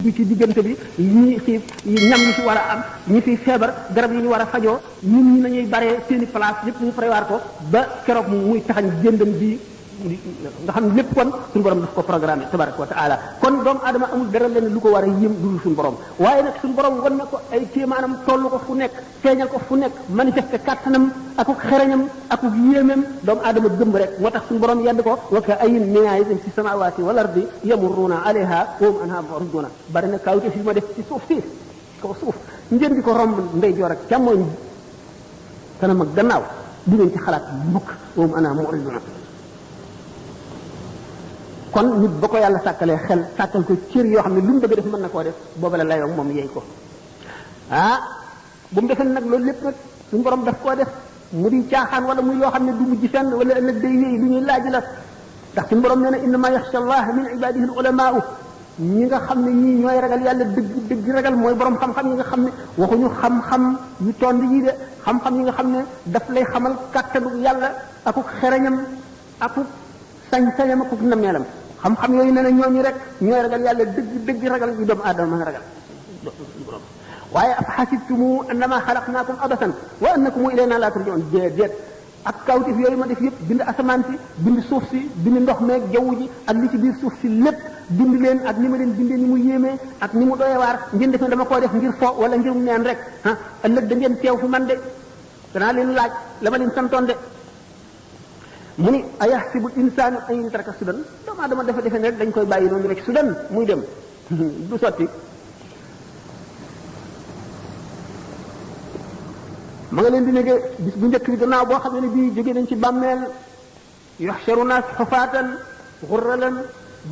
bi ci diggante bi ñi xiif ñam yi ci war a am ñi fi feebar garab yi ñu war a fajoo ñun ñi nañuy baree seeni place yëpp ñu prévoir ko ba keroog muy taxañ jëndam bi nga xam ne lépp kon suñu borom daf ko programme tabaraka wa taala kon doomu aadama amul dara leen lu ko war a yëm dul suñu borom waaye nag suñu borom wan na ko ay kéemaanam tollu ko fu nekk feeñal ko fu nekk manifesté kàttanam akuk xereñam akuk yéemam doomu aadama gëm rek moo tax suñu borom yedd ko wa ka ayyin min aayatin fi samawati wal ardi yamurruna alayha wa hum anha mu'riduna bari na kawte fi ma def ci suuf si kaw suuf ngeen di ko romb ndeyjoor ak càmmooñ kanam ak gannaaw du ngeen ci xalaat mukk wa hum anha mu'riduna kon nit ba ko yàlla sàkkalee xel sàkkal ko cër yoo xam ne lu mu bëgg def mën na koo def booba la layoo moom yey ko bu mu defee nag loolu lépp nag suñu borom daf koo def mu di caaxaan wala muy loo xam ne du mujj fenn wala ëllëg day wéy lu ñuy laaj la ndax suñu borom nee na innama yaxsha allah min ibadihi al ulamaau ñi nga xam ne ñii ñooy ragal yàlla dëgg ragal mooy borom xam-xam yi nga xam ne waxuñu xam-xam yu tond yi de xam-xam yi nga xam ne daf lay xamal kàttanu yàlla akuk xereñam akuk sañ-sañam akuk nameelam xam-xam yooyu nee na ñooñu rek ñooy ragal yàlla dëgg ragal yu doomu aadama mën a ragal waaye afa xasibtumu annama xalaqnaakum abasan wa annakum ilayna la turjaun déedéet ak kawtif yooyu ma def yëpp bind asamaan si bind suuf si bind ndox meeg jaww ji ak li ci biir suuf si lépp bind leen ak ni ma leen bindee ni mu yéemee ak ni mu doyewaar ngeen def ne dama koo def ngir fo wala ngir neen rek ëllëg da ngeen teew fi man de danaa leen laaj la ma leen santoon de mu ni ayaxsibu insaanu an yutraka sudan doomu aadama dafa defe ne rek dañ koy bàyyi noonu rek sudan muy dem du sotti ma nga leen di nege bis bu njëkk bi gannaaw boo xam ne bii jóge nañ ci bàmmeel yuxsharu naas xufaatan xurralan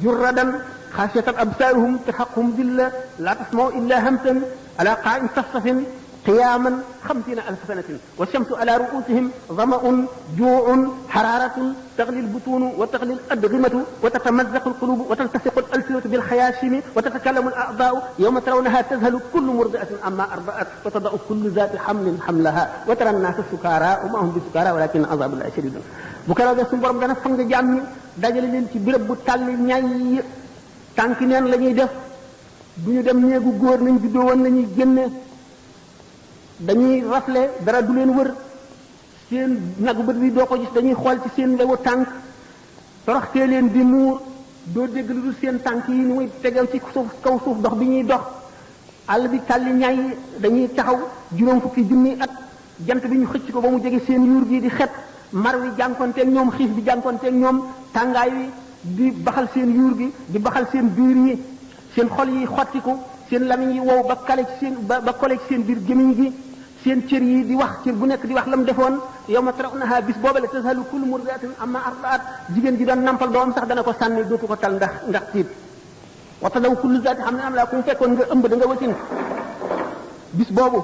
jurradan xaasiyatan absaaruhum taxaquhum dilla laa tasmau illa hamsan ala qaa'in safsafin قياما 50,000 سنة والشمس على رؤوسهم ظمأ جوع حرارة تغلي البطون وتغلي الأدغمة وتتمزق القلوب وتلتصق الألسنة بالخياشيم وتتكلم الأعضاء يوم ترونها تذهل كل مرضعة عما أرضعت وتضع كل ذات حمل حملها وترى الناس سكارى وما هم بسكارى ولكن عذاب الله شديد bu keroog suñu borom dana fang jaam ñi dajale leen ci béréb bu tàlli ñay tànki neen la ñuy def du ñu dem néegu góor nañ juddoo woon nañuy génne dañuy rafle dara du leen wër seen nagu bët bi doo ko gis dañuy xool ci seen lewu tànk toroxtee leen di muur doo dégg lu dul seen tànk yi ni muy tegew ci suuf kaw suuf dox bi ñuy dox àll bi tàlli ñay dañuy taxaw juróom fukki junni at jant bi ñu xëcc ko ba mu jege seen yuur gi di xet mar wi jànkonteeg ñoom xiif bi jànkonteeg ñoom tàngaay wi di baxal seen yuur gi di baxal seen biir yi seen xol yi xottiku seen lamiñ yi wow ba kale ci seen ba kole ci seen biir gémiñ gi seen cër yi di wax cër bu nekk di wax la mu defoon yawma tarawnaha bis boobale tazhalu kullu murdi'atin amma arda'at jigéen ji doon nampal doom sax dana ko sànni dootu ko tal ndax tiit wa tadaw kullu zaati hamlin hamlaha ku mu fekkoon nga ëmb da nga wasin bis boobu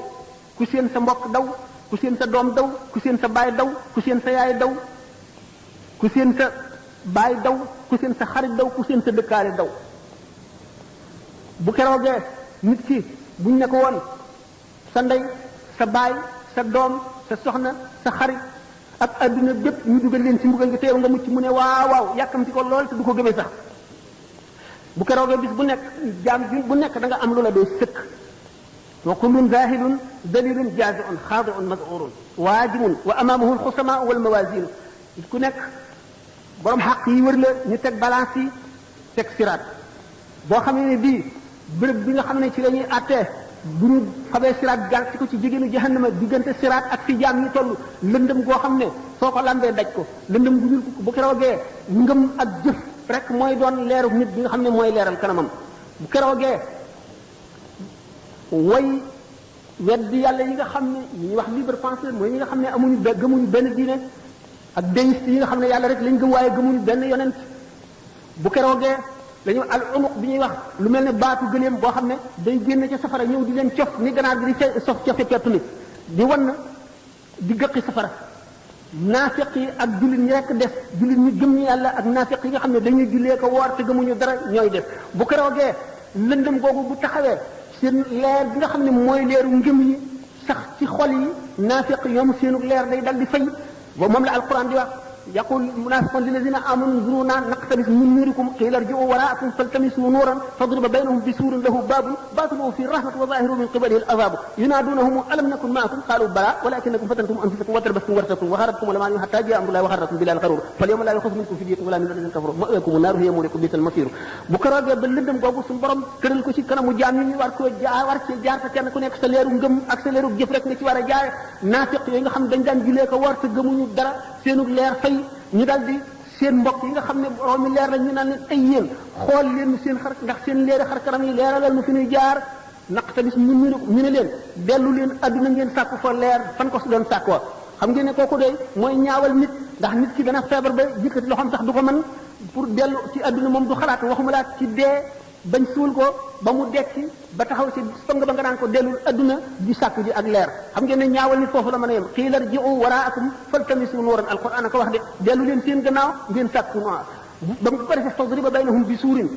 ku seen sa mbokk daw ku seen sa doom daw ku seen sa baay daw ku seen sa yaay daw ku seen sa baay daw ku seen sa xarit daw ku seen sa dëkkaale daw bu keroogee nit ki buñ ne ko woon sa ndey sa baay sa doom sa soxna sa xarit ak adduna bépp ñu dugal leen ci mbugal nga teew nga mucc mu ne waaw waaw yàkkamti ko lool te du ko gëmee sax bu keroogee bis bu nekk jaam bu nekk da nga am lu la doy sëkk wa kullun zahilun dalilun jazi'un xaadi'un maz'urun waajimun wa amaamahu alxusamaa wal mawazin ku nekk borom xaq yi wër la ñu teg balance yi teg siraat boo xamee ne bii bërëb bi nga xam ne ci la ñuy àttee bu ñu fabee siraat gar ci ko ci jigéenu jahannama diggante siraat ak fi jaam ñi toll lëndëm goo xam ne soo ko lambee daj ko lëndëm gu ñuul ko bu keroogee ngëm ak jëf rek mooy doon leeru nit bi nga xam ne mooy leeral kanamam bu keroogee way weddi yàlla yi nga xam ne ñuy wax libre penseur mooy ñi nga xam ne amuñu gëmuñu benn diine ak déiste yi nga xam ne yàlla rek lañ gëm waaye gëmuñu benn yonent bu keroogee dañu al umuq bi ñuy wax lu mel ne baatu gëléem boo xam ne day génn ca safara ñëw di leen cof ni ganaar gi di sof cofe pettu nit di wan di gëqi safara naafiq yi ak jullit ñi rekk def jullit ñi gëm ñi yàlla ak naafiq yi nga xam ne dañuy jullee ko woor te gëmuñu dara ñooy def bu keroogee lëndëm googu bu taxawee seen leer bi nga xam ne mooy leeru ngëm yi sax ci xol yi naafiq ñoom seenu leer day dal di fay ba moom la alquran di wax yaqul munafiqun lillazina amanu nzuruna naqtabis min nurikum qila irji'u wara'akum faltamisu nuran fadriba baynahum bisurin lahu babun batinuhu fi rahmati wa zahiruhu min qibalihi al-'adhab yunadunahum alam nakun ma'akum qalu bala walakinakum fatantum anfusakum wa tarabastum wartabtum wa gharratkum al-amanu hatta ja'a amrullahi wa gharrakum billahi al-gharur falyawma la yu'khadhu minkum fidyatun wala min alladhina kafaru ma'wakum an-nar hiya mawlakum bisal masir bu ko roogee ba lëndëm googu suñu borom tëral ko ci kanamu jaam ñi war koo war ci jaar te kenn ku nekk sa leeru ngëm ak sa leeru jëf rek nga ci war a jaare naafiq yooyu nga xam ne dañ daan julee ko war te gëmuñu dara seenug leer fay ñu daal di seen mbokk yi nga xam ne boroomi leer la ñu naan leen ay yéen xool leen seen xar ndax seen leeri xar kanam yi leeralal nu fi ñuy jaar naqtabis ñu ne leen dellu leen adduna ngeen sàkku fa leer fan ko su doon sàkkoo xam ngeen ne kooku de mooy ñaawal nit ndax nit ki dana feebar ba yëkkati loxoom sax du ko mën pour dellu ci adduna moom du xalaat waxuma laa ci dee bañ suul ko ba mu dekki ba taxaw ci song ba nga naan ko dellul adduna di sàkku ji ak leer xam ngeen ne ñaawal nit foofu la mën a yem qiila irji'u wara'akum faltamisu nuuran alquran ko wax de dellu leen seen gannaaw ngeen sàkku noor ba mu ko defee fadriba baynahum bi suurin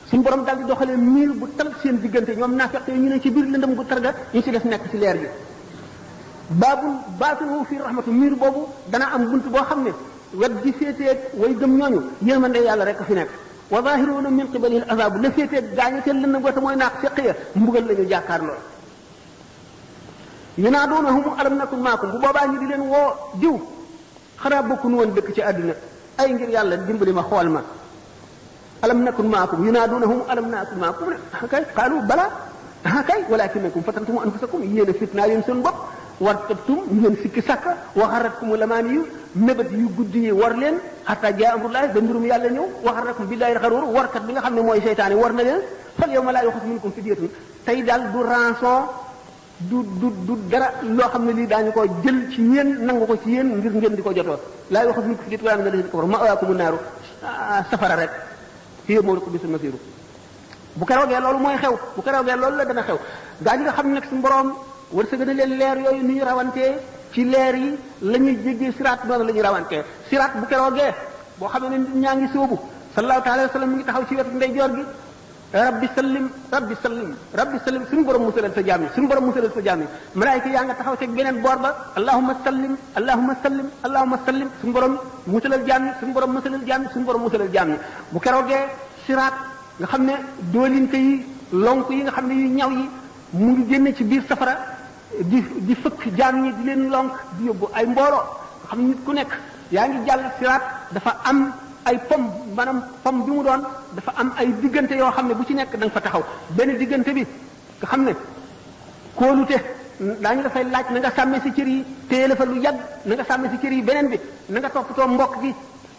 suñu borom daal di doxalee miir bu tal seen diggante ñoom naafeq ñu ne ci biir lëndëm gu targa ñu ci def nekk ci leer gi baabul baatinuhu fi rahmatu miir boobu dana am bunt boo xam ne wet gi féeteeg way gëm ñooñu yërmande yàlla rek a fi nekk wa zahiruuna min qibalihi al-azab la féeteeg gaañu seen lëndëm goote mooy naaq feqiya mbugal la ñu jàkkaar lool yunaaduunahum alam nakun maakum bu boobaa ñu di leen woo diw xanaa bokkuñu woon dëkk ci àdduna ay ngir yàlla dimbali ma xool ma alam nakun maakum yunaaduunahum alam nakun maakum kay qaalu bala kay walakinakum fatantum anfusakum yéen a fitnaa leen seen bopp wartabtum ñu leen sikki sàkka wa gharratkum al-amaani yu mébét yu guddi yi war leen hatta jaa amrullahi ba mbirum yàlla ñëw wa gharrakum billahi al-gharuur warkat bi nga xam ne mooy seytaane war na leen fal yawma laa yu'khadhu minkum fidyatun tey daal du rançon du dara loo xam ne lii daañu ko jël ci yéen nangu ko ci yéen ngir ngeen di ko jotoo laa yu'khadhu minkum fidyatun wala min alladhina kafaru ma'waakumu naaru safara rek hiya mawlakum bi'sal masiir bu keroogee loolu mooy xew bu keroogee loolu la dana xew gaa ñi nga xam ne nag suñu borom wërsëg na leen leer yooyu ni ñu rawantee ci leer yi la ñuy jéggee siraat noonu la ñuy rawantee siraat bu keroogee boo xam ne nit ñaa ngi sóobu sallallahu taala wa sallam mu ngi taxaw ci wetu ndeyjoor gi rabbi sallim rabbi sallim rabbi sallim suñu borom musalal sa jaam yi suñu borom musalal sa jaam yi malaayika yaa nga taxaw ci beneen boor ba allahumma sallim allahumma sallim allahumma sallim suñu borom musalal jaam yi suñu borom musalal jaam yi suñu borom musalal jaam yi bu keroogee siraat nga xam ne doolinte yi lonk yi nga xam ne yu ñaw yi mu ngi génne ci biir safara di fëkk jaam ñi di leen lonk di yóbbu ay mbooloo nga xam ne nit ku nekk yaa ngi jàll siraat dafa am ay pom maanaam pom bi mu doon dafa am ay diggante yoo xam ne bu ci nekk da nga fa taxaw benn diggante bi nga xam ne kóolute daañu dafay laaj na nga sàmmee si cër yi téye la fa lu yàgg na nga sàmmee si cër yi beneen bi na nga toppatoo mbokk gi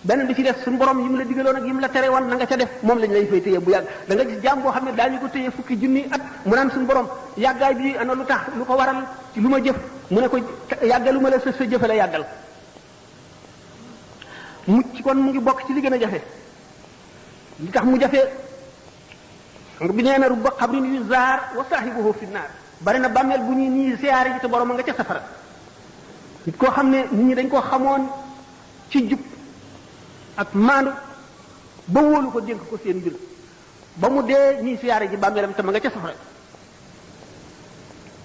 beneen bi ci def suñu borom yi mu la digaloon ak yi mu la tere woon na nga ca def moom lañ lay fay téye bu yàgg da nga gis jaam boo xam ne daañu ko téye fukki junni at mu naan suñu borom yàggaay bi ana lu tax lu ko waral ci lu ma jëf mu ne ko yàggalu ma la sa jëfe la yàggal mucc kon mu ngi bokk ci li gën a jafe li tax mu jafe nga bi nee na rubba xabrin yu zaar wa saahibuhu fi naar bari na bàmmeel bu ñuy nii siyaare ji te borom a nga ca safara nit koo xam ne nit ñi dañ koo xamoon ci jub ak maandu ba wóolu ko dénk ko seen mbir ba mu dee ñii siyaare ji bàmmeelam te ma nga ca safara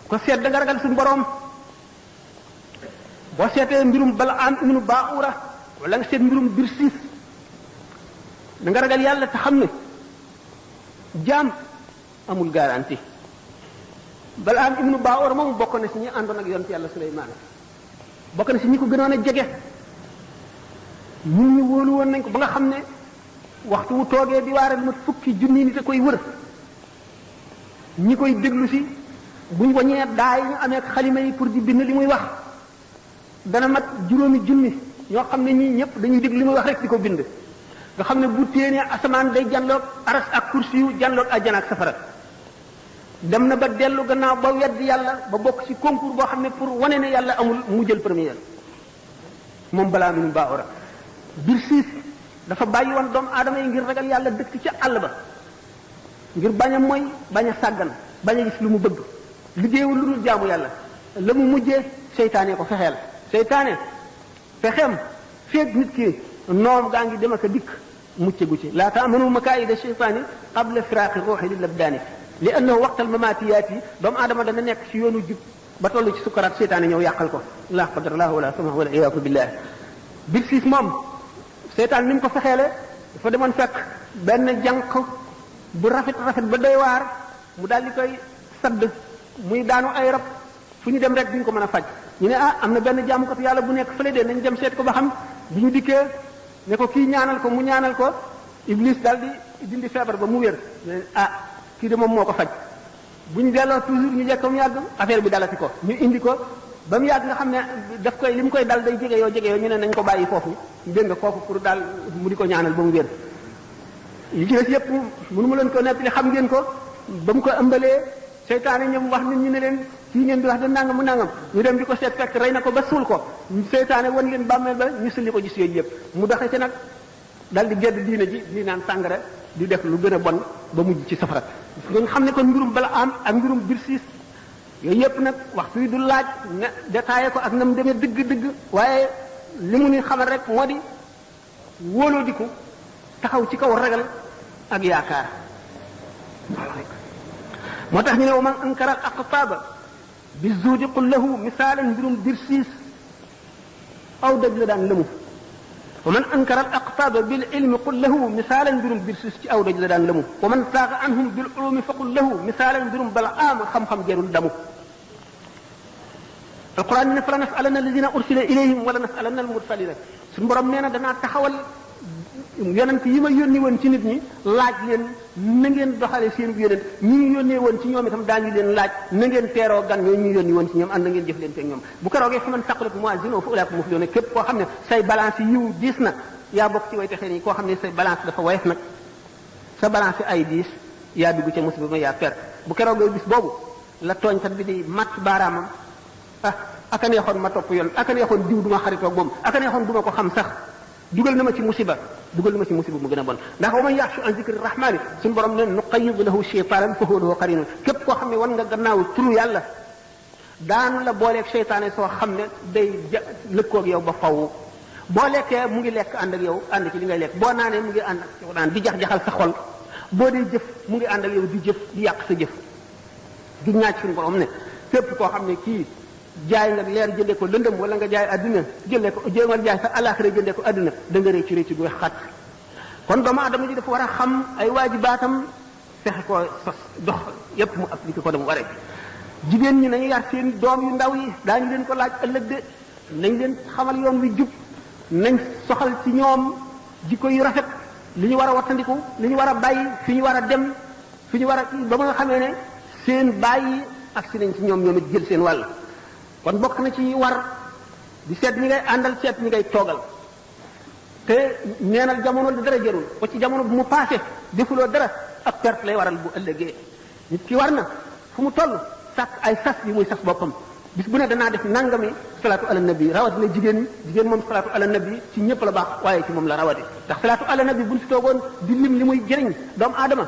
ko seet da nga ragal suñu borom boo seetee mbirum bala am ibnu baura wala nga seet mbirum Birsiis da nga ragal yàlla te xam ne jaam amul garantie bala am ibnu baura moom bokk na si ñi àndoon ak yonent yàlla Suleymaan bokk na si ñi ko gënoon a jege ñun ñu wóolu woon nañ ko ba nga xam ne waxtu wu toogee di waare lu mat fukki junni nit a koy wër ñi koy déglu si buñ wañee daay ñu amee xalima yi pour di bind li muy wax dana mat juróomi junni ñoo xam ne ñii ñëpp dañuy déglu li muy wax rek di ko bind nga xam ne bu téenee asamaan day janloog aras ak kursi yu janloog àjjana ak safara dem na ba dellu gannaaw ba weddi yàlla ba bokk ci concours boo xam ne pour wane ne yàlla amul mu jël première moom balaa minu baawara Birsiis dafa bàyyi woon doomu aadama yi ngir ragal yàlla dëkk ca àll ba ngir bañ a mooy bañ a sàggan bañ a gis lu mu bëgg liggéeyul lu dul jaamu yàlla la mu mujjee seytaane ko fexeel seytaane fexeem feeg nit ki noom gaa ngi dem ak a dikk mucce gu ci laa taamanu makaayida sheytaani qabla firaaqi ruuxi lil abdaani li annahu waqtal mamaatiyaat yi doomu aadama dana nekk ci yoonu jub ba toll ci sukkaraat seytaane ñëw yàqal ko la qadarallahu wala sama wala iyaaku billah Birsiis moom seytaan ni mu ko fexeele dafa demoon fekk benn jànq bu rafet ba doy waar mu daal di koy sadd muy daanu ay rab fu ñu dem rek duñ ko mën a faj ñu ne am na benn jaamukatu yàlla bu nekk fële de nañ dem seet ko ba xam bi ñu dikkee ne ko kii ñaanal ko mu ñaanal ko Iblis daal di dindi feebar ba mu wér kii de moom moo ko faj bu ñu delloo toujours ñu jekk mu yàgg affaire bi dalati ko ñu indi ko ba mu yàgg nga xam ne daf koy li mu koy dal day jege yoo ñu ne nañ ko bàyyi foofu dégg nga foofu pour daal mu di ko ñaanal ba mu wér li ci des yëpp mënu ma leen ko nettali xam ngeen ko ba mu ko ëmbalee seytaane ñoom wax nit ñi ne leen kii ngeen di wax de nangam mu nangam ñu dem di ko seet fekk rey na ko ba suul ko seytaane wan leen bàmmeel ba ñu sulli ko gis yooyu yëpp mu doxe ci nag dal di gedd diina ji di naan sàngara di def lu gën a bon ba mujj ci safara nga xam ne kon mbirum bala am ak mbirum Birsiis yooyu yëpp nag waxtu yi du laaj ne détaillé ko ak na mu demee dëgg-dëgg waaye li mu ni xamal rek moo di wóoloo di ko taxaw ci kaw ragal ak yaakaar moo tax ñu ne wa man ankara al aqtaaba bi zuudi qul lahu misaalan mbirum Birsiis aw dëgg la daan lëmu wa man ankara al aqtaaba bil ilmi qul lahu misaalan mbirum Birsiis ci aw dëgg la daan lëmu wa man saaga anhum bil ulumi fa qul lahu misaalan mbirum Balaam xam-xam jarul damu alquran ne fa la nasalanna alladina ursila ilayhim wala nasalanna al mursalina suñu borom nee na danaa taxawal yonent yi ma yónni woon ci nit ñi laaj leen na ngeen doxale seen yonent ñi ñu yónnee woon ci ñoom itam daañu leen laaj na ngeen teeroo gan ñooñu ñu yónni woon ci ñoom ànd na ngeen jëf leen te ñoom bu keroogee fa man saqulat mawaaziinuhu fa ulaa'ika muflihuun képp koo xam ne say balance yiw diis na yaa bokk ci way texee nii koo xam ne say balance dafa woyof nag sa balance ay diis yaa dugg ca musiba ma yaa perte bu keroogee bis boobu la tooñkat bi di mat baaraamam aka neexoon ma topp yoon aka neexoon diw duma xaritoog moom aka neexoon duma ko xam sax dugal na ma ci musiba mu gën a bon ndax wa man yaxshu an zikri rahmani suñu borom ne nuqayyid lahu shaytanan fa huwa lahu qarin képp koo xam ne wan nga gannaaw turu yàlla daanu la booleeg seytaane soo xam ne day lëkkoog yow ba faw boo lekkee mu ngi lekk ànd ak yow ànd ci li ngay lekk boo naanee mu ngi ànd ak yow naan di jax-jaxal sa xol boo dee jëf mu ngi ànd ak yow di jëf di yàq sa jëf di ñaaj suñu borom ne képp koo xam ne kii jaay nga leer jëndee ko lëndëm wala nga jaay adduna jëndee ko jéemal jaay sa alaxira jëndee ko adduna da nga réccu réccu gu xat kon doomu adama ji dafa war a xam ay waajibaatam fexe ko sos dox yépp mu appliqué ko dama waree jigéen ñi nañu yar seen doom yu ndaw yi daañu leen ko laaj ëllëg de nañ leen xamal yoon wi jub nañ soxal ci ñoom jikko yu rafet li ñu war a wattandiku li ñu war a bàyyi fi ñu war a dem fi ñu war a ba nga xamee ne seen bàyyi ak si nañ ci ñoom it jël seen wàll kon bokk na ci war di seet ñi ngay àndal seet ñi ngay toogal te neenal jamono di dara jërul ba ci jamono bu mu passé defuloo dara ak perte lay waral bu ëllëgee nit ki war na fu mu toll sàkk ay sas yi muy sas boppam bis bu ne danaa def nangami salaatu ala nabi rawatina jigéen moom salaatu ala nabi ci ñëpp la baax waaye ci moom la rawati ndax salaatu ala nabi buñ fi toogoon di lim li muy jëriñ doomu aadama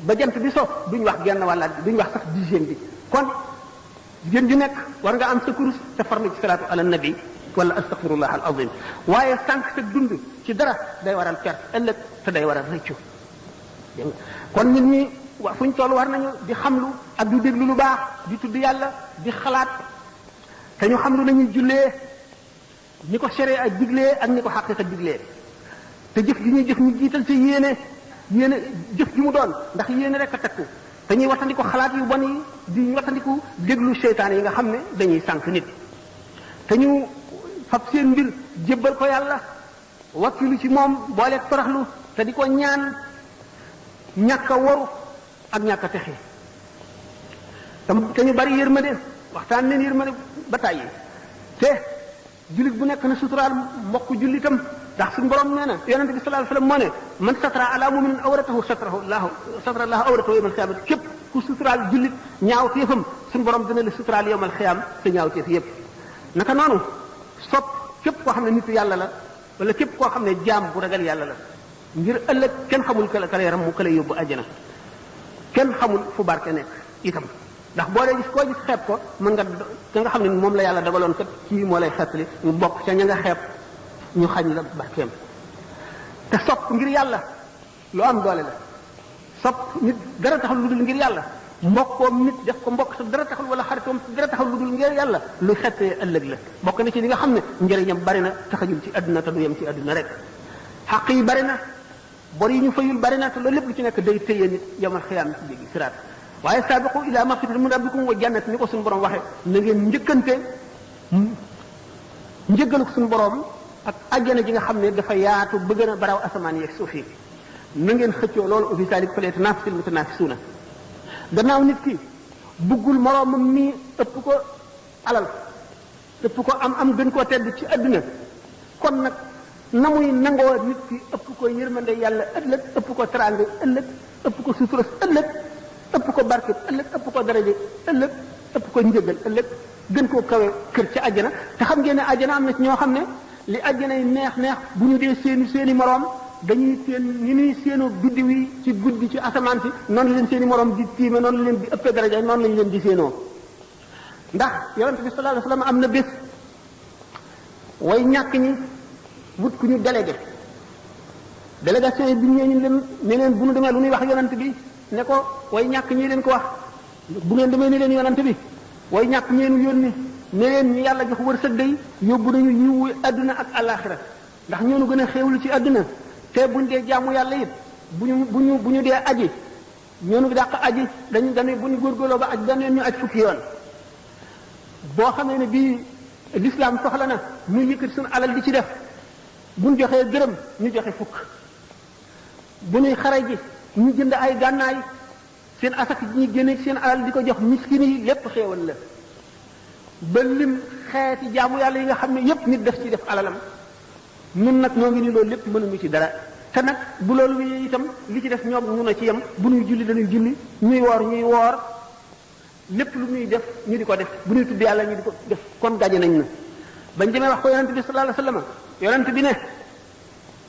ba jant bi so duñ wax genn wàllaat bi duñ wax sax dixième bi kon jigéen ju nekk war nga am sa kurus te farlu ci salaatu ala nabi wala astaghfirullah al azim waaye sànq sa dund ci dara day waral perte ëllëg te day waral rëccu kon nit ñi fu ñu toll war nañu di xamlu ak di déglu lu baax di tudd yàlla di xalaat te ñu xam lu nañuy jullee ñi ko séré ak diglee ak ñi ko xaqiqa diglee te jëf gi ñuy jëf ñu jiital ci yéene jëf gi mu doon ndax yéene rek a takku te ñuy wattandiku xalaat yu bon yi di wattandiku déglu seytaane yi nga xam ne dañuy sànq nit te ñu fab seen mbir jébbal ko yàlla wakkilu ci moom booleeg toroxlu te di ko ñaan ñàkk a waru ak ñàkk a texe te ñu bari yërmande waxtaan leen yërmande ba tàyyi te jullit bu nekk na suturaal mbokk jullitam ndax suñu borom nee na yonente bi sallallahu alayhi wasallam moo ne man satara ala muminin awratahu satara allahu awratahu yawmal qiyaamati képp ku suturaal jullit ñaaw téefam suñu borom dina la suturaal yawmal qiyaam sa ñaaw téef yépp naka noonu sopp képp koo xam ne nitu yàlla la wala képp koo xam ne jaam bu ragal yàlla la ngir ëllëg kenn xamul kala yaram mu kala yóbbu àjjana kenn xamul fu barke nekk itam ndax boo dee gis koo gis xeeb ko mën nga ka nga xam ne moom la yàlla dagaloon kat kii moo lay xettali ñu bokk ca ña nga xeeb ñu xañ la barkeem te sopp ngir yàlla lu am doole la sopp nit dara taxul lu dul ngir yàlla mbokkoom nit def ko mbokk sa dara taxul wala xaritoom sa dara taxul lu dul ngir yàlla lu xettee ëllëg la bokk na ci li nga xam ne njëriñam bari na taxajul ci àdduna te du yem ci àdduna rek xaq yi bari na bor yi ñu fayul bari na te loolu lépp lu ci nekk day téye nit yamal xiyaam ci jéggi siraat waaye saabiqu ila magfiratin min rabbikum wa jannat ni ko suñu borom waxe na ngeen njëkkante njëggalu suñu borom ak àjjana ji nga xam ne dafa yaatu ba gën a baraw asamaan yeeg suuf yi na ngeen xëccoo loolu wa fi zaalika falyatanaafasil mutanaafisuuna gannaaw nit ki buggul moroomam mi ëpp ko alal ëpp ko am gën koo tedd ci adduna kon nag na muy nangoo nit ki ëpp ko yërmande yàlla ëllëg ëpp ko teraanga ëllëg ëpp ko suturas ëllëg ëpp ko barke ëllëg ëpp ko daraje ëllëg ëpp ko njëgal ëllëg gën koo kawe kër ci àjjana te xam ngeen ne àjjana am na ci ñoo xam ne li àjjana yi neex bu ñu dee seeni moroom dañuy seen ni ñuy seenu biddiw yi ci guddi ci asamaan si noonu leen seeni moroom di tiime noonu leen di ëppee daraja noonu lañ leen di seenoo ndax yonent bi sallallahu alayhi wasallam am na bés way ñàkk ñi wut ku ñu délégué délégation yi bi ñu leen ne leen bu ñu demee lu ñuy wax yonent bi ne ko way ñàkk ñi leen ko wax bu ngeen demee ne leen yonent bi way ñàkk ñeenu yónni ne leen ñu yàlla jox wërsëg day yóbbu nañu yiwu adduna ak alaxira ndax ñoonu gën a xéewlu ci adduna te buñ dee jaamu yàlla it bu ñu dee aji ñoonu dàq aji dañuy bu ñu góorgóorloo ba aj benn yoon ñu aj fukki yoon boo xamee ne bii l'islam soxla na ñu yëkkati suñu alal di ci def buñ joxee gërëm ñu joxe fukk bu ñuy xare ji ñu jënd ay gànnaay seen asak ji ñu génne seen alal di ko jox miskin yi lépp xéewal la ba lim xeeti jaamu yàlla yi nga xam ne yépp nit def ci def alalam ñun nag ñoo ngi ni loolu lépp mënuñu ci dara te nag bu loolu wi itam li ci def ñoom ñu na ci yem bu ñuy julli dañuy julli ñuy woor lépp lu ñuy def ñu di ko def bu ñuy tudd yàlla ñu di ko def kon gaje nañ na bañ demee wax ko yonent bi sallallahu alayhi wasallam yonent bi ne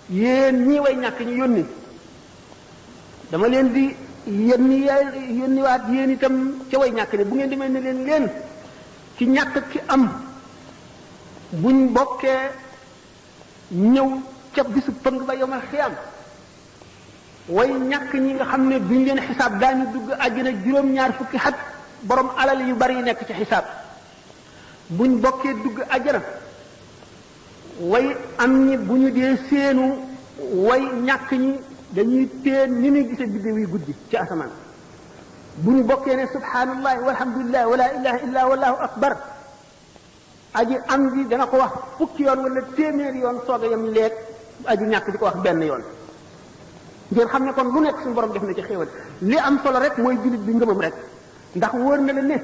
yéen ñii way ñàkk ñu yónni dama leen di yónniwaat yéen itam ca way ñàkk ne bu ngeen demee ne leen ci ñàkk ki am buñ bokkee ñëw ca bisu pëng ba yomal xiyam way ñàkk ñi nga xam ne duñ leen xisaab daañu dugg àjjana juróom-ñaar fukki xat borom alal yu bari yi nekk ci xisaab buñ bokkee dugg àjjana way am ñi bu ñu dee seenu way ñàkk ñi dañuy teen ni ñuy gisee biddew yi guddi ci asamaan bu ñu bokkee ne subhanallah walhamdulillah wala ilaha illa wallahu akbar aji am ji dana ko wax fukki yoon wala téeméeri yoon soog a yem leeg aji ñàkk di ko wax benn yoon ngeen xam ne kon lu nekk suñu borom def na ci xéewal li am solo rek mooy jullit bi ngëmam rek ndax wóor na la ne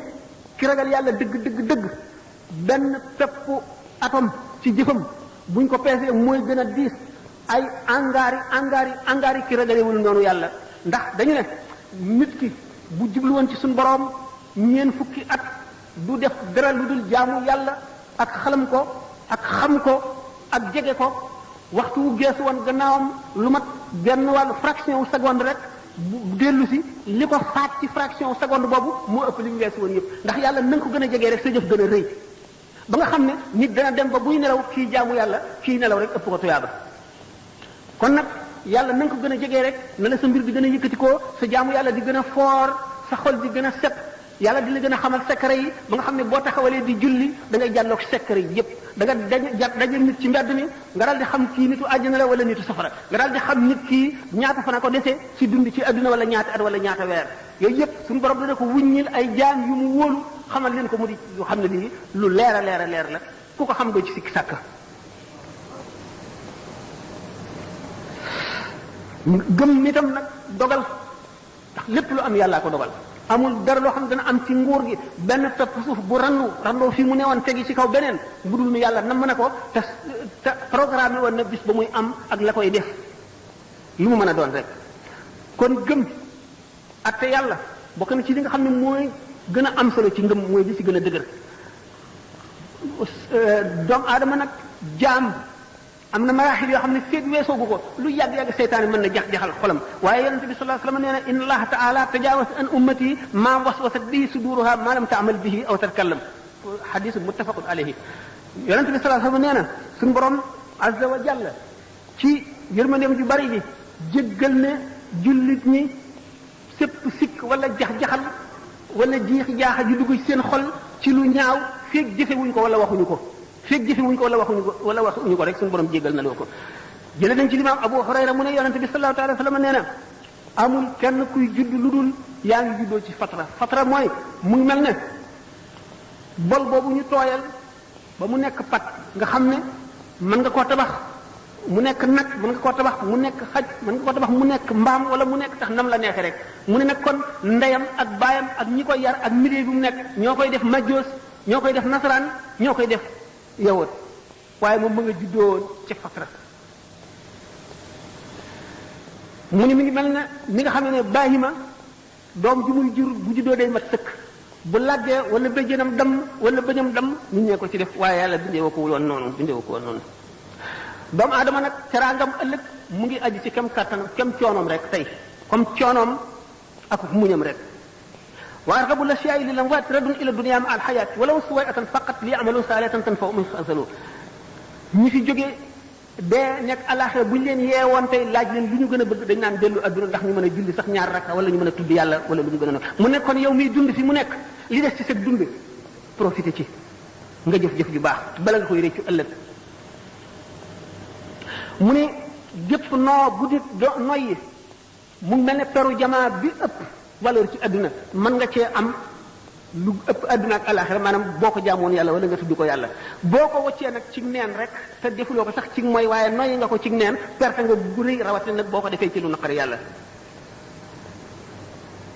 ki ragal yàlla dëgg benn peppu atom ci jëfam buñ ko peesee mooy gën a diis ay angaari ki ragalewul noonu yàlla ndax dañu ne nit ki bu jublu woon ci suñu borom ñeen fukki at du def dara lu dul jaamu yàlla ak xalam ko ak xam ko ak jege ko waxtu wu geesu woon gannaawam lu mat benn wàllu fraction seconde rek bu dellu si li ko faat ci fraction seconde boobu moo ëpp li mu weesu woon yëpp ndax yàlla na nga ko gën a jegee rek sa jëf gën a rëy ba nga xam ne nit dana dem ba buy nelaw kii jaamu yàlla kii nelaw rek ëpp ko tuyaaba kon nag yàlla na nga ko gën a jegee rek na la sa mbir di gën a yëkkatikoo sa jaamu yàlla di gën a foor sa xol di gën a set yàlla di la gën a xamal secret yi ba nga xam ne boo taxawalee di julli da ngay jàlloog secret yi yépp da nga daje nit ci mbedd mi nga daal di xam kii nitu àjjana la wala nitu safara nga daal di xam nit kii ñaata fana ko desee ci dund ci adduna wala ñaata at wala ñaata weer yooyu yépp suñu borom dana ko wuññil ay jaam yu mu wóolu xamal leen ko mu di yu xam ne lii lu leer a leer la ku ko xam doo ci sikki sàkka gëm nitam nag dogal ndax lépp lu am yàllaa ko dogal amul dara loo xam ne dana am ci nguur gi benn pepp suuf bu randoo fii mu newoon tegi ci kaw beneen budul nu yàlla nam mën a ko te programme woon na bis ba muy am ak la koy def lu mu mën a doon rek kon gëm atte yàlla bokk na ci li nga xam ne mooy gën a am solo ci ngëm mooy li ci gën a dëgër doomu aadama nag jaam am na maraaxil yoo xam ne feeg weesoogu ko lu yàgg-yàgg seytaane mën na jax-jaxal xolam waaye yonente bi sallallahu alayhi wasallam nee na inna allaha taala tajawaz an ummati ma waswasat bihi suduruha ma lam taamal bihi aw tatkallam xadisu muttafaqun alayhi yonente bi sallallahu alayhi wasallam nee na suñu borom azza wa jalla ci yërmandeem ju bari ji jéggal ne jullit ñi sépp sikk wala jax-jaxal wala jiixi jaaxa ju dugg ci seen xol ci lu ñaaw feeg jëfewuñ ko wala waxuñu ko feeg jëfewuñ ko wala waxuñu ko rek suñu borom jéggal na loo ko jële nañ ci limaam Abu Hurayra mu ne yonente bi sallallahu alayhi wa sallam nee na amul kenn kuy judd lu dul yaa ngi juddoo ci fatra mooy mu ngi mel ne bol boobu ñu tooyal ba mu nekk pat nga xam ne mën nga koo tabax mu nekk nag mën nga koo tabax mu nekk xaj mën nga koo tabax mu nekk mbaam wala mu nekk tax nam la neexee rek mu ne nag kon ndeyam ak baayam ak ñi koy yar ak milieu bi mu nekk ñoo koy def majjoos ñoo koy def nasaraan ñoo koy def yawut waaye moom mu nga juddoo ci fatra mu ne mi ngi mel ne mi nga xam ne baahima doom ju muy jur bu juddoo day mat sëkk bu laggee wala bëjjënam dam wala bëñam dam nit ñee ko ci def waaye yàlla bindee ko woon noonu doomu aadama nag teraangam ëllëg mu ngi aju ci kem kàttanam kem coonoom rek tey comme coonoom ak muñam rek wa argabu l-ashyaai lil amwaat radun ila dunya ma al xayaat walaw suwayatan faqat li amalu saalihatan tanfa'u min xasalu ñi fi jógee dee nekk àllaaxira bu ñu leen yeewoon tey laaj leen lu ñu gën a bëgg dañ naan dellu adduna ndax ñu mën a julli sax ñaar rakka wala ñu mën a tudd yàlla wala lu ñu gën a mu nekk kon yow miy dund fi mu nekk li des ci sa dund profité ci nga jëf-jëf ju baax bala nga koy réccu ëllëg mu ne jëpp noo bu di noyyi mu mel ne peru jamaa bi ëpp valeur ci adduna mën nga cee am lu ëpp adduna ak alaxira maanaam boo ko jaamoon yàlla wala nga tudd ko yàlla boo ko waccee nag ci neen rek te defuloo ko sax ci mooy waaye noyyi nga ko ci neen perte nga bu rëy rawatina nag boo ko defee ci lu naqari yàlla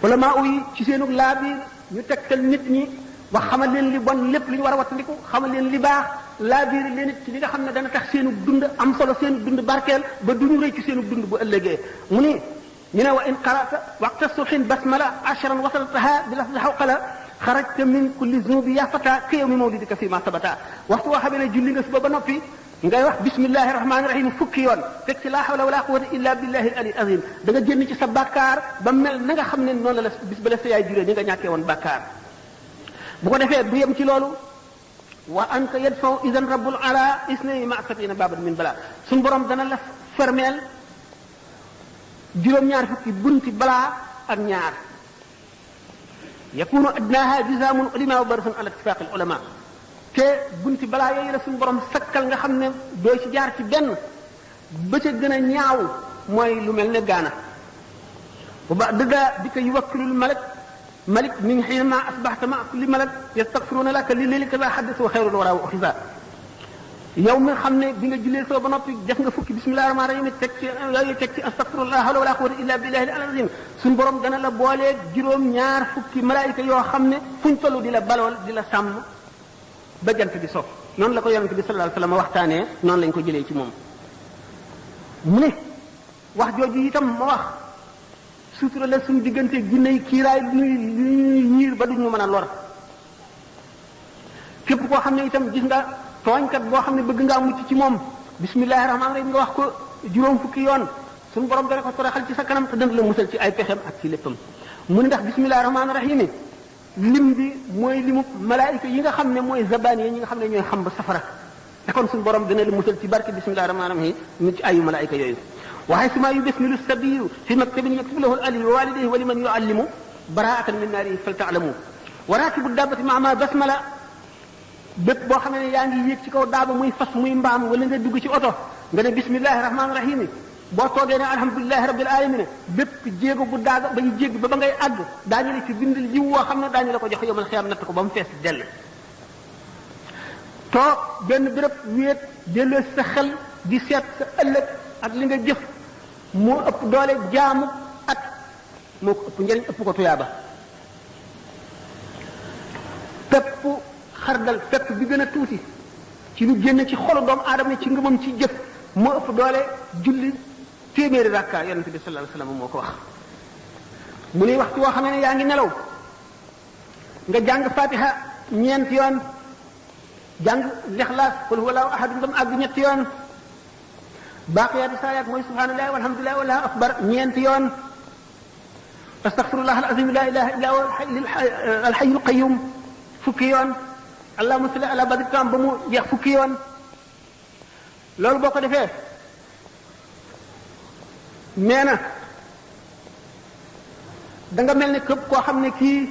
wala maa uyi ci seenu laabiir ñu tegtal nit ñi wax xamal leen li bon lépp li ñu war a wattandiku xamal leen li baax laabiir leen it ci li nga xam ne dana tax seenu dund am solo seenu dund barkeel ba duñu rëy ci seenu dund bu ëllëgee mu ni ñu ne wa in qara'ta waqta subhin basmala ashran wasaltaha bi lafzi hawqala xarajta min kulli zunubi ya fata ka yawmi mawlidika fi ma sabata waxtu woo xamee ne julli nga suba ba noppi ngay wax bismillahi rahmaani rahim fukki yoon teg ci laa hawla wala quwwata illa billahi al-ali azim da nga génn ci sa bàkkaar ba mel na nga xam ne noonu la bis ba la sa yaay juree ni nga ñàkkee woon bàkkaar bu ko defee du yem ci loolu wa anta yadfaw idan rabbul ala isnayni ma satina babat min bala suñ borom dana la fermeel juróom-ñaar fukki bunti balaa ak ñaar yakunu adnaha jizaamun ulima wa barasun ala ittifaqi al ulama te bunti balaa yooyu la suñu borom sakkal nga xam ne doo ci jaar ci benn ba ca gën a ñaaw mooy lu mel ne gaana wa ba'da bika yuwakkilul malik min xiina ma asbaxta ma kulli malak yastaghfiruna laka li leylika la haddith wa xayrul wara wa xisa yow mi xam ne bi nga jullee soo ba noppi def nga fukki bismillahi rahmaani rahim teg ci yooyu teg ci astaghfirullah hawla wala quwwata illa billahi al-azim suñu borom dana la boolee juróom-ñaar fukki malaayika yoo xam ne fuñ tollu di la balool di la sàmm ba jant bi so noonu la ko yonent bi sallallahu alayhi wasallam waxtaanee noonu lañ ko jëlee ci moom mu ne wax jooju itam ma wax sutura la suñu diggante ginne yi kiiraay lu ñuy ñiir ba duñu mën a lor képp koo xam ne itam gis nga tooñkat boo xam ne bëgg ngaa mucc ci moom bismillahi rahmaani rahim nga wax ko juróom fukki yoon suñu borom dana ko toroxal ci sa kanam te dana la musal ci ay pexem ak ci léppam mu ne ndax bismillahi rahmaani rahim lim bi mooy limu malaayika yi nga xam ne mooy zabani yi ñi nga xam ne ñooy xam ba safara te kon suñu borom dana la musal ci barke bismillahi rahmaani rahim ñu ci ayu malaayika yooyu waaye suma yu bismilu sabiyu fi maktabin yaktubu lahu al-aliyu wa walidayhi wa liman yuallimu baraatan min naari fal taalamu wa rakibu dabbati ma basmala bépp boo xam ne yaa ngi yéeg ci kaw daaba muy fas muy mbaam wala nga dugg ci oto nga ne bismillahi rahmaani rahim boo toogee ne alhamdulilahi rabbil alamin bépp jéego bu daaga ba ñu jéggi ba ngay àgg daañu la ci bindal jiw woo xam ne daañu la ko jox yomal xiyaam natt ko ba mu fees dell toog benn béréb wéet delloo sa xel di seet sa ëllëg ak li nga jëf moo ëpp doole jaamu at moo ko ëpp njëriñ ëpp ko tuyaaba pepp xardal pepp bi gën a tuuti ci lu génn ci xolu doomu aadama ci ngëmam ci jëf moo ëpp doole julli téeméeri rakka yonent bi sallallahu alayhi wasallam moo ko wax mu ne waxtu woo xam ne yaa ngi nelaw nga jàng fatiha ñeenti yoon jàng lixlaas qul huwallahu ahad ba mu àgg ñetti yoon baaqiyaatu saayaat mooy subhanallahi walhamdulillahi wallahu akbar ñeenti yoon astaghfirullah alazim la ilaha illa huwa alhayyul qayyum fukki yoon allahumma salli ala badri tam ba mu jeex fukki yoon loolu boo ko defee nee na da nga mel ne képp koo xam ne kii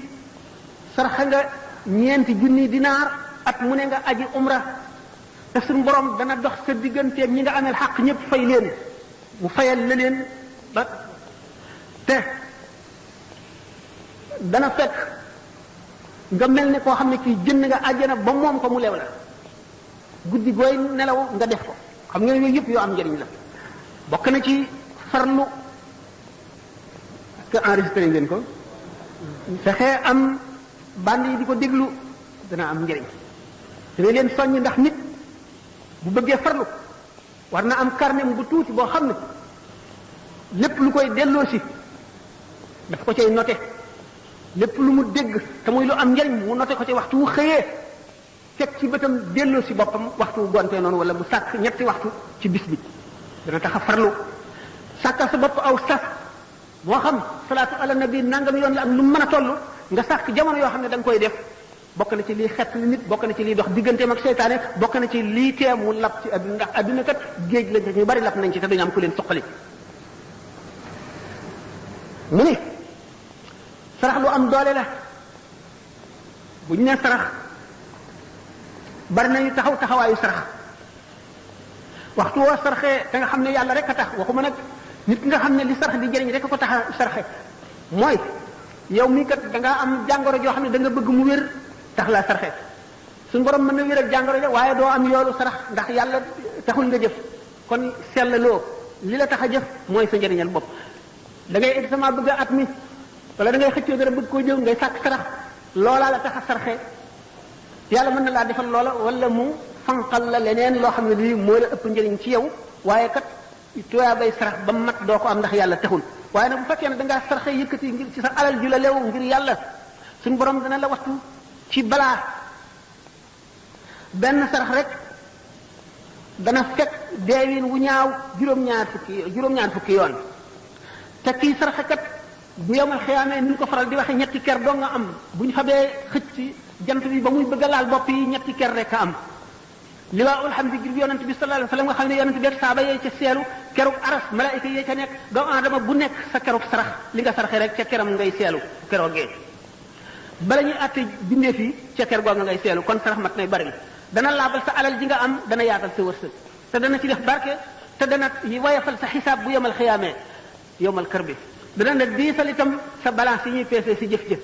sarxa nga ñeenti junni dinaar at mu ne nga aji umra te suñu borom dana dox sa digganteeg ñi nga ameel xaq ñëpp fay leen mu fayal la leen ba te dana fekk nga mel ne koo xam ne kii jënd nga àjjana ba moom ko mu lew la guddi gooy nelaw nga def ko xam nga ne yooyu yëpp yoo am njëriñ la bokk na ci farlu que enregistré ngeen ko fexee am band yi di ko déglu dana am njëriñ dina leen soññ ndax nit bu bëggee farlu war na am carnet bu tuuti boo xam ne lépp lu koy delloo si daf ko cay noté lépp lu mu dégg te muy lu am njëriñ mu noté ko ci waxtu wu xëyee teg ci bëtam delloo si boppam waxtu wu gontee noonu wala mu sàkk ñetti waxtu ci bis bi dana tax a farlu sàkkal sa bopp aw sas moo xam salaatu ala nabi nangam yoon la ak lu mën a toll nga sàkk jamono yoo xam ne da nga koy def bokk na ci lii xet li nit bokk na ci lii dox digganteem ak seytaane lap na ci lii tee mu lab ci adduna ndax adduna kat géej lañ ñu bari lap nañ ci te duñu am ku leen suqali mu ni sarax lu am doole la bu ñu nee sarax bari nañu taxaw taxawaayu sarax waxtu woo saraxee te nga xam ne yàlla rek a tax waxuma nag nit nga xam ne li sarax di jëriñ rek ko tax a saraxe mooy yow mii kat da ngaa am jàngoro joo xam ne da nga bëgg mu wér tax laa saraxe suñu borom mën na wér ak jàngoro ja waaye doo am yoolu sarax ndax yàlla taxul nga jëf kon sellaloo li la tax a jëf mooy sa njëriñal bopp da ngay examen bëgg a at mi wala da ngay xëccoo dara bëgg koo jëw ngay sàkk sarax loolaa la tax a saraxe yàlla mën na laa defal loola wala mu fanqal la leneen loo xam ne lii moo la ëpp njëriñ ci yow waaye kat tuyaa bay sarax ba mat doo ko am ndax yàlla taxul waaye nag bu fekkee ne da ngaa saraxe yëkkati ngir ci sa alal ju la leew ngir yàlla suñu borom dana la wattu ci balaa benn sarax rek dana fekk deewin wu ñaaw juróom-ñaar fukki yoon te kii saraxe kat bu yomal xiyaamee ni ñu ko faral di waxe ñetti ker doo nga am bu ñu xamee xëcc ci jant bi ba muy bëgg a laal bopp yi ñetti ker rek a am li waa alhamdu ngir yonent bi sallallahu alayhi wasallam nga xam ne yonent bi saaba yee ca seelu kerug aras malaayika yee ca nekk doomu aadama bu nekk sa kerug sarax li nga saraxe rek ca keram ngay seelu keroogee bala ñuy àtte bindee fii ca ker googa ngay seelu kon sarax mat nay bari dana laabal sa alal ji nga am dana yaatal sa wërsëg te dana ci def barke te dana wayafal sa xisaab bu yemal xiyaamee yomal kër bi dana la diisal itam sa balance yi ñuy peesee si jëf-jëf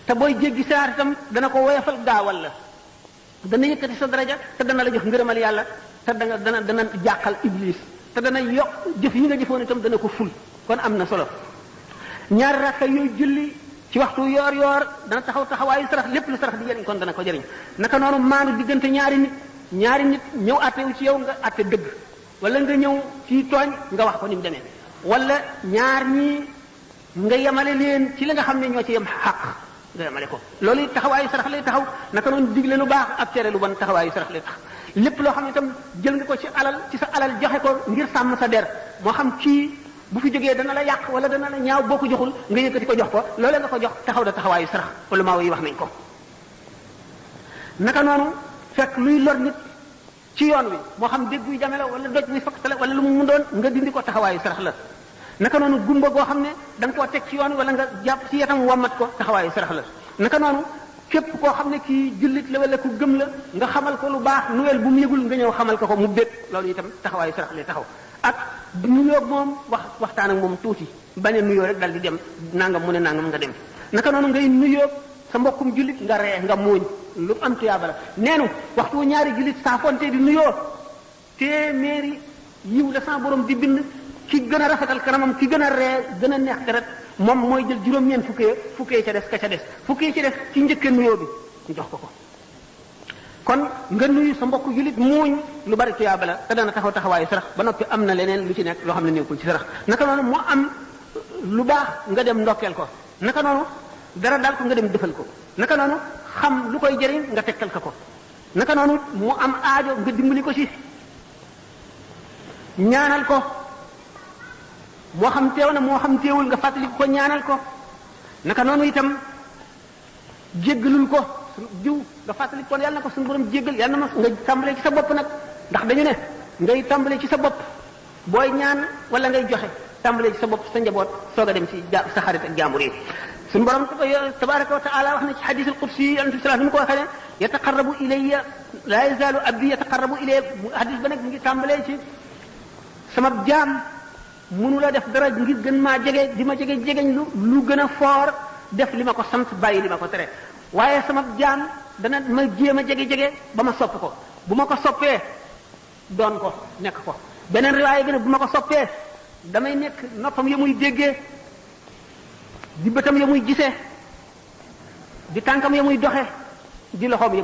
te booy jéggi saar itam dana ko woyafal gaawal la dana yëkkati sa daraja te dana la jox ngërëmal yàlla te dana jàqal iblis te dana yokk jëf yi nga jëfoon itam dana ko ful kon am na solo ñaari rakka yooyu julli ci waxtu yoor yoor dana taxaw taxawaayu sarax lépp lu sarax di jëriñ kon dana ko jëriñ naka noonu maanu diggante ñaari nit ñëw àttewu ci yow nga àtte dëgg wala nga ñëw ci tooñ nga wax ko ni mu demee wala ñaar ñii nga yemale leen ci li nga xam ne ñoo ci yem xaq nga yemale ko loolu taxawaayu sarax lay taxaw naka noonu digle lu baax ak tere lu bon taxawaayu sarax lay tax lépp loo xam ne itam jël nga ko ci sa alal joxe ko ngir sàmm sa der moo xam kii bu fi jógee dana la yàq wala dana la ñaaw boo ko joxul nga yëkkati ko jox ko loolee nga ko jox taxaw da taxawaayu sarax ulama yi wax nañ ko naka noonu fekk luy lor nit ci yoon wi moo xam dégg buy jame la wala doj buy fakkatale wala lu mu doon nga dindi ko taxawaayu sarax la naka noonu gumba goo xam ne da nga koo teg ci yoon wi wala nga jàpp ci yetam wommat ko taxawaayu sarax la naka noonu képp koo xam ne kii jullit la wala ku gëm la nga xamal ko lu baax nuwel bu mu yëgul nga ñëw xamal ko mu bég loolu itam taxawaayu sarax lay taxaw ak nuyoo moom waxtaan ak moom tuuti bañ a nuyoo rek dal di dem nangam mu ne nangam nga dem naka noonu ngay nuyoo sa mbokkum jullit nga ree nga muuñ lu am tuyaaba la neenu waxtu wu ñaari jullit saafonte di nuyoo téeméeri yiw la sa borom di bind ki gën a rafetal kanamam ki gën a ree gën a neex deret moom mooy jël juróom-ñeent fukkee ca des ka ca des fukkee ca des ci njëkkee nuyoo bi ñu jox ko kon nga nuyu sa mbokk jullit muuñ lu bari tuyaaba la te dana taxaw taxawaayu sarax ba noppi am na leneen lu ci nekk loo xam ne nekkul ci sarax naka noonu moo am lu baax nga dem ndokkeel ko naka noonu dara daal ko nga dem defal ko naka noonu xam lu koy jëriñ nga tegtal ko naka noonu mu am aajo nga dimbali ko ci ñaanal ko moo xam teew na moo xam teewul nga fàttali ko ñaanal ko naka noonu itam jéggalul ko jiw nga fàttali ko yàlla na ko suñu borom jéggal yàlla na ma nga tàmbalee ci sa bopp nag ndax dañu ne ngay tàmbalee ci sa bopp booy ñaan wala ngay joxe tàmbalee ci sa bopp sa njaboot soog a dem ci sa xarit ak jaambur yi suñu borom tabaraka wa taala wax na ci xadisul qudsi yi yonent bi sallallahu alayhi wasallam ko waxee ne yataqarrabu ilayya laa yazaalu abdi yataqarrabu ilayya hadis ba nag mu ngi tàmbalee ci sama jaam mënu la def dara ngir gën maa jege di ma jegeñ lu gën a foor def li ma ko sant bàyyi li ma ko tere waaye sama jaam dana ma jéem a jege ba ma sopp ko bu ma ko soppee doon ko nekk ko beneen riwaaya bi nag bu ma ko soppee damay nekk noppam ya muy déggee di bëtam ya muy gisee di tànkam ya muy doxe di loxoom ya